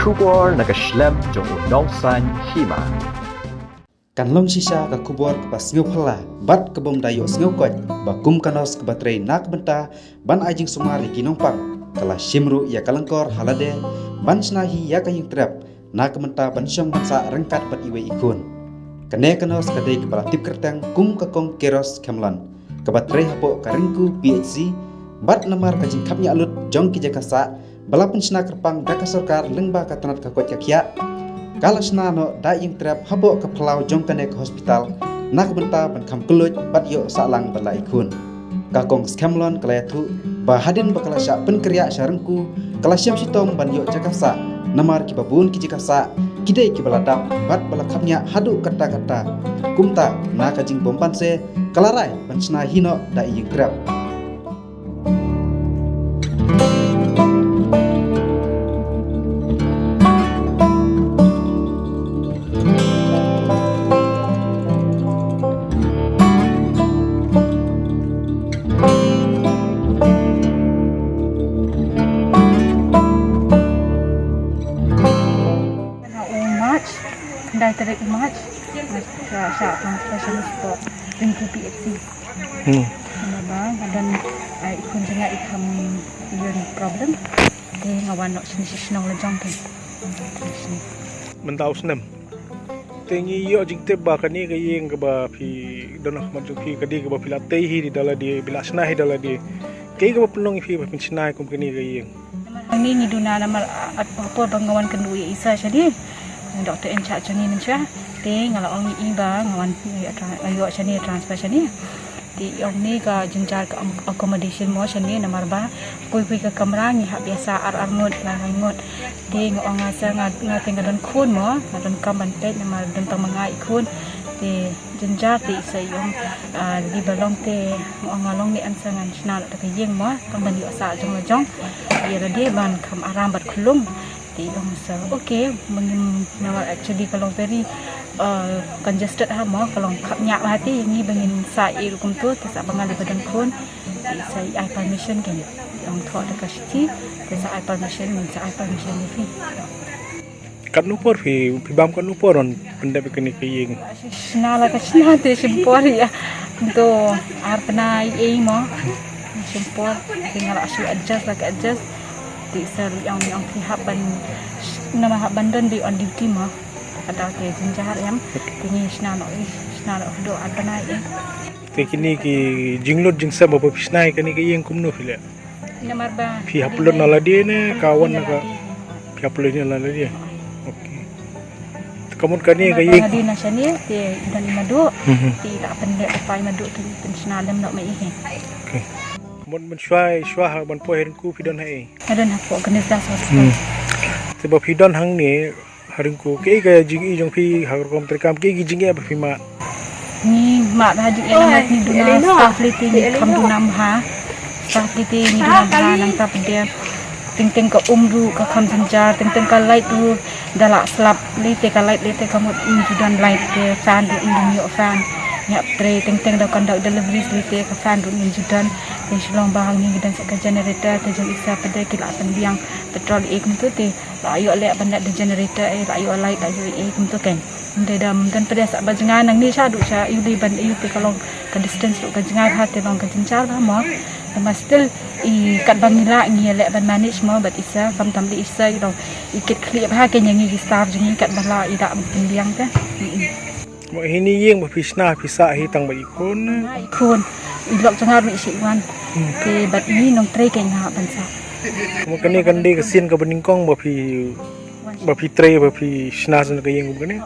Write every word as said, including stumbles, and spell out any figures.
Khubor na ka shlem jong u nongsan hima. Kan long shisha ka khubor kaba sngewphylla bad kaba ym da ïohsngew koit ba kum ka nurse kaba trei na ka bynta ban ai jingsumar ïa ki nongpang ka la shim ruh ïa ka lyngkor ha lade ban shna hi ïa ka ïingtrep na ka bynta ban shong ban sah ryngkat bad iwei i khun. Kane ka nurse ka dei kaba la tip kyrteng kum ka Kong Keros Khemlon, kaba trei hapoh ka Ringku P H C, bad namar ka jingkhapngiah lut jong ki jaka sah ba la pynshna kyrpang da ka sorkar lyngba ka tnat ka koit ka khiah, ka la shna noh da ïingtrep hapoh ka phyllaw jong kane ka hospital na ka bynta ban kham kylluid bad ïoh sahlang bad la i khun. Ka Kong Khemlon ka la ïathuh ba hadien ba ka la shah pynkynriah sha Ringku, ka la shem shitom ban ïoh jaka sah, namar kiba bun ki jaka sah ki dei kiba la dap bad ba la khapngiah haduh katta katta. Kumta na ka jingbympan se ka la rai ban shna hi noh da i ïingtrep. Ha u March, khyndai tarik u March, nga shah, shah transfer shane shapoh Ringku P H C. Hmm. Namar ba nga don, ah, i khun jong nga i kham ïoh problem. Te nga wan noh shane sha shnong la jong te. Mynta u snem. Te ngi ïoh jingtip ba kane ka ïing kaba phi don ha khmat jong phi ka dei kaba phi la tei hi da lade, phi la shna hi da lade. Kaei kaba pynlong ïa phi ba phin shna hi kum kane ka ïing? Namar hangne ngi duna namar, ah, at por ba nga wan kynduh ïa i sir shane. Doctor in charge jong ngi mynshuwa. Te nga la ong ïa i ba nga wan ïa tra-, ïoh shane transfer shane. Te i ong ne ka jynjar ka am-, accommodation mo shane namar ba kawei kawei ka kamra ngi hap ïa sah ar ar ngut, lai lai ngut. Te nga ong nga sir nga, nga te nga don khun mo, nga donkam ban peit namar don tang ma nga i khun. Te jynjar te i sir i ong, ah, lei ba long te nga ong nga long ne answer ngan shna noh da ka ïing mo, tang ban ïoh sah jong la jong. Ïa lade ban kham aram bad khlung. Te i ong sir, okay, ma ngin namar actually ka long very, uh, congested ha mo, ka long khapngiah ha te, ïa ngi ba ngin sah ïa rukom to, te sa ba nga lei ba don khun, te sa i ai permission kein. I ong thoh da ka shithi, te sa ai permission, ngin sa ai permission ïa phi. Katno por phi, phi bam katno por ban pyndep ïa kane ka ïing? Shna la ka shna te shim por ïa. To ar bnai ei mo. Shim por te nga la shu adjust la ka adjust. Te sa ruh ïa ong ïa ong phi hap ban, namar hap ban don dei on duty mo. Ka daw te jynjar em. Te ngi shna noh, shna noh haduh ar bnai ei. Te kine ki jinglut jingsep ba phi shna ïa kane ka ïing kumno phi leh? Namar ba phi hap lut na lade ne ka wan na ka, phi hap lut na lade. Okay. Te ka mut kane ka ïing. Lade na shane te i don i Madu. Mhm. Te i la pynleh i pa i Madu te pynshna lem noh ma i hi. Okay. Ka mut mynshuwa, shuwa ha ban poi ha Ringku phi don ha ei? Nga don hapoh Ganesh Das Hospital. Hmm. Te ba phi don hangne ha Ringku, kaei ka jingïohi jong phi ha ka rukom treikam, kaei ka jingeh ba phi mad? Ngi mad ha jingeh namar ngi duna staff lei te ngi kham duna bha. Staff lei te ngi duna bha nangta pat de teng teng ka um ruh ka kham jynjar, teng teng ka light ruh da lah slap lei te ka light lei te ka mut ym ju don light te fan ruh ym ju ïoh fan. Ngi hap trei teng teng da conduct deliveries lei te ka fan ruh ym ju don. Te shu long ba hangne ngi don sa ka generator te jong i sir pat de ki la pynbiang petrol ei kumto te la ïoh leh ban leh da generator ei, la ïoh light, la ïoh ei kumto kein. Ym dei da ym don pat de sah ba jngai nangne shaduh sha ïohi ban ïohi te ka long ka distance ruh ka jngai bha te long ka jynjar bha mo. Namar still i katba ngi lah ngi leh ban manage mo bad i sir khamtam dei i sir i long i kit khlieh bha kein ïa ngi ki staff jong ngi katba lah i lah ban pynbiang te. Mm-mm. Mo hi ne ïing ba phi shna phi sah hi tang bad i khun? Nga i khun, i lok jong nga ruh i shait wan. Hmm. Te bad i nongtrei kein nga hap ban sah. Mo kane kan dei ka sien kaba nyngkong ba phi, ba phi trei ba phi shna sha ka ïing kum kane?